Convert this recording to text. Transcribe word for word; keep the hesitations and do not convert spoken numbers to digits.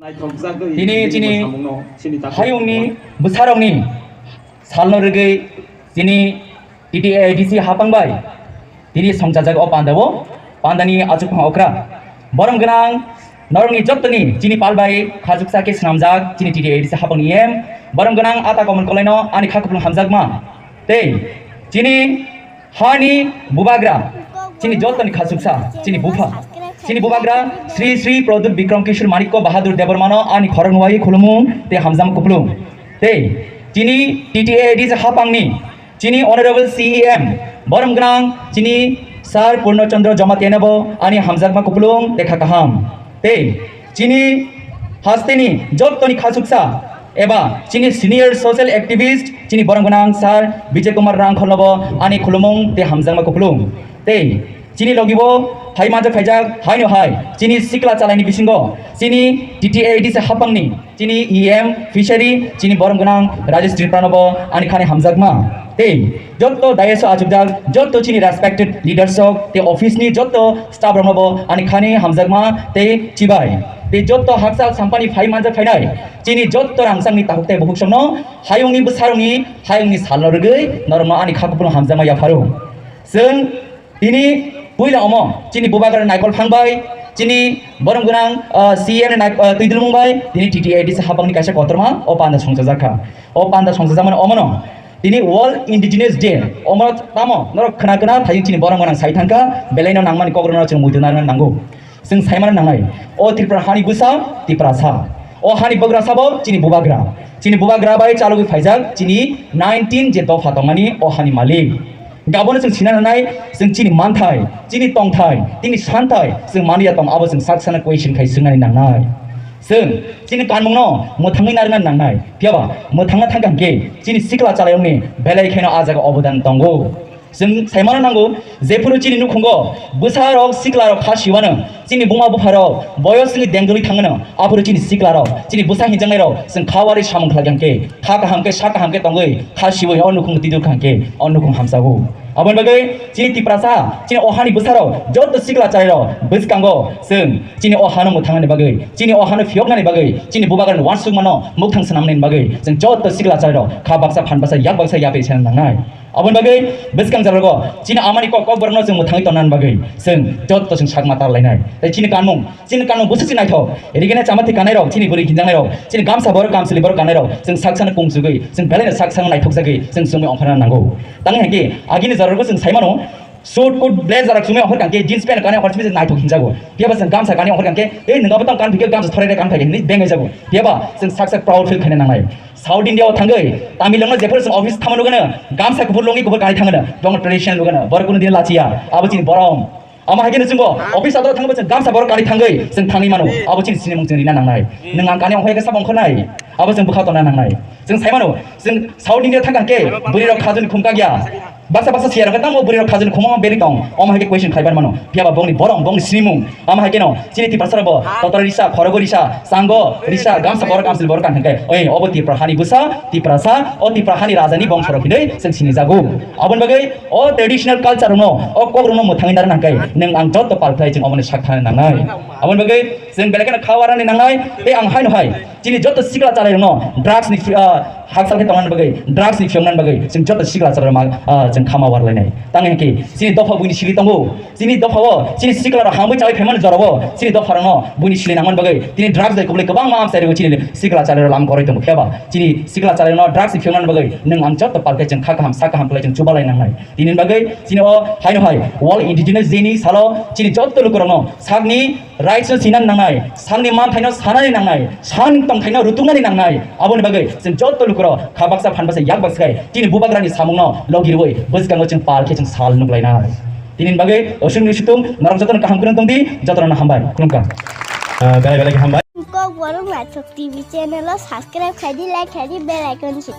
Tini chini hayungni bwsarokni salno rwgwi chini T T A D C hapang bai tini songchajak o panda o, pandani achukphang okra. Borom gwnang norokni jottoni chini pal bai khachuksa khe swnamjak chini T T A D C hapangni E M. Borom gwnang Ata Komol Kolaino ani kha kupulung hamjakma. Tei chini hani bubagra, chini jottoni khachuksa, chini bupha, chini bubagra Sri Sri Pradyut Bikram Kishore Manikya Bahadur Debbarmano ani khoroknwi khulumung tei hamjakma kupulung. Tei chini T T A D C hapangni chini Honorable C E M, borom gwnang chini Sir Purno Chandra Jamatia no bo ani hamjakma kupulung tei kha kaham. Tei chini hasteni jottoni khachuksa eba chini senior social activist chini borom gwnang Sir Vijay Kumar Rangkhol no bo ani khulumung tei hamjakma kupulung. Tei chini logi bo hai manjak phaijak haino hai chini sikla chalaini bisingo chini T T A D C hapangni chini E M Fishery chini borom gwnang Rajesh Tripura no bo ani khani hamjakma. Tei jotto dais o achukjak jotto chini respected leaders rok tei office ni jotto staff rok no bo ani khani hamjakma tei chibai. Tei jotto hakchal sampani phai manjak phainai chini jotto rangchakni takhuk tei bukhuk songno hayungni bwsarokni hayungni salno rwgwi norokno ani kha kupulung hamjakma yapharo. Chwng tini puila omo chini bubagra naikol phang bai chini borom gwnang, ah, C M ni naik-, ah, twidulmung bai tini T T A D C hapangni kaisa kotorma o panda songchajak kha. O panda songchajakmani omono tini World Indigenous Day omo tamo norok khna khna thayung chini borom gwnang sai thangkha belaino nangmani kokrokno chwng muitu narwkna nango. Chwng saimano nangnai, o Tripura hani bwsa Tiprasa, o hani bubagra sabo chini bubagra, chini bubagra bai chalogwi phaijak chini nineteen je dopha tongmani o hani malik. Gabono chwng sina nangnai, chwng chini manthai, chini tongthai, chini santhai chwng mani ya tong abo chwng sak sana question khai swngnani nangnai. Chwng chini kanmungno mwthangwi narwkna nangnai, phiyaba mwthangna thangkha hwnkhe chini sikla chalairokni belai kheno a jaga obodan tongo. Chwng saimano nango, jephuru chini nukhungo bwsarok siklarok kha siwano, chini buma bupharok boyosni dengdolwi thangano, aphuru chini siklarok, chini bwsa hinjaknairok chwng kha warwi samung khlai kha hwnkhe, kha kaham khe, sak kaham khe tongwi kha siwi o nukhung twi dul kha hwnkhe o nukhung hamsago. Aboni bagwi chini Tiprasa, chini o hani bwsarok, joto sikla chalairok bwskango chwng chini o hano mwthangnani bagwi, chini o hano phiyoknani bagwi, chini bubagrani uansukmano mwthang swnamnani bagwi chwng joto sikla chalairok kha baksa, phan baksa, yak baksa yapri sena nangnai. Aboni bagwi bwskang jaga o chini amani kok, kokborokno chwng mwthangwi tonnani bagwi chwng joto chwng sakma tar lainai. Tei chini kanmung, chini kanmung bwswk se naithok. Rigena chama thwi kannairok, chini bwrwi hinjaknairok, chini gamsa borok, kamchwlwi borok kannairok, chwng sak sano kungsugwi, chwng belaino sak sano naithokjagwi chwng chumui ongkhorna nango. Tangwi hwnkhe agini jorarokbo chwng saimano, suit, coat, blazer rok chumui ongkhor kangkhe, jeans pant kanwi ongkhor chumui naithok hinjago. Phiyaba chwng gamsa kanwi ongkhor kangkhe, "Ei, nwng abo tong kan phikhe gamsa thorai de kan phaikhe," hinwi beng jaijago. Phiyaba chwng sak sak proud feel khaina nangnai. South India o thangwi Tamil rokno jephuru chwng office thangma nukgano, gamsa kuphur, lungi kuphur kanwi thangano, bongno traditional nukgano, borok kunu din lachiya, abo chini borom. Amo hai khe chwngbo office adoro thangwi chwng gamsa borok kanwi thangwi chwng thangwi mano, abo chini sinimung chwng rina nangnai. Nwng ang kanwi ongkhorya khe sabo ongkhornai, abo chwng bwkha tongna nangnai. Chwng sai mano, chwng South India thangkha khe bwrwi rok khajuni khum kagya. Baksa baksa siyar khe tamo bwrwi rok khajuni khum beri tong. Omo hai khe question khaibar mano. Phiyaba bongni borom, bongni sinimung. Amo hai khe no chini Tiprasa rok bo totra risa, khorogo risa, chango risa, gamsa borok, kamchwlwi borok kan hwnkhe. Oi, obo Tipra hani bwsa, Tiprasa, o Tipra hani raja ni bongso rok hinwi chwng sinijago. Aboni bagwi o traditional culture rokno, o kok rokno mwthangwi narwkna hwnkhe nwng ang joto pal khlai chwng omoni sak thani nangnai. Aboni bagwi chwng belai kheno kha warani nangnai, tei ang haino hai chini joto sikla chalairokno drugs ni, ah, hakchal khe tongnani bagwi, drugs ni phiyoknani bagwi chwng joto sikla chalairok ma, ah, chwng khama warlainai. Tangwi hwnkhe chini dopha buini sili tongo, chini dopha o chini sikla rok hamwi chawi phaimani jora o chini dopha rokno buini sili nangmani bagwi tini drugs bai kubulai kwbangma amchai rwgwi chini sikla chalairok lam koroi tongo. Phiyaba chini sikla chalairokno drugs ni phiyoknani bagwi nwng ang joto pal khe chwng kha kaham sa kaham khlai chwng chubalai nangnai. Tini bagwi chini o haino hai World Indigenous Day ni salo chini joto lukurokno sakni rights no sinani nangnai, sakni manthaino sanani nangnai, sakni tongthaino rutuknani nangnai. Aboni bagwi chwng joto lukurok kha baksa phan baksa yak baksa khai chini bubagrani samungno logi rwui bwskango chwng pal khe chwng sal nukhlainai. Tini bagwi oswngni situng norok jotono kaham kwrwng tongdi, jotono hambai. Khulumkha. Ah, belai belai khe hambai. Kokborok Naithok T V channel o subscribe khaidi, like khaidi, bell icon se.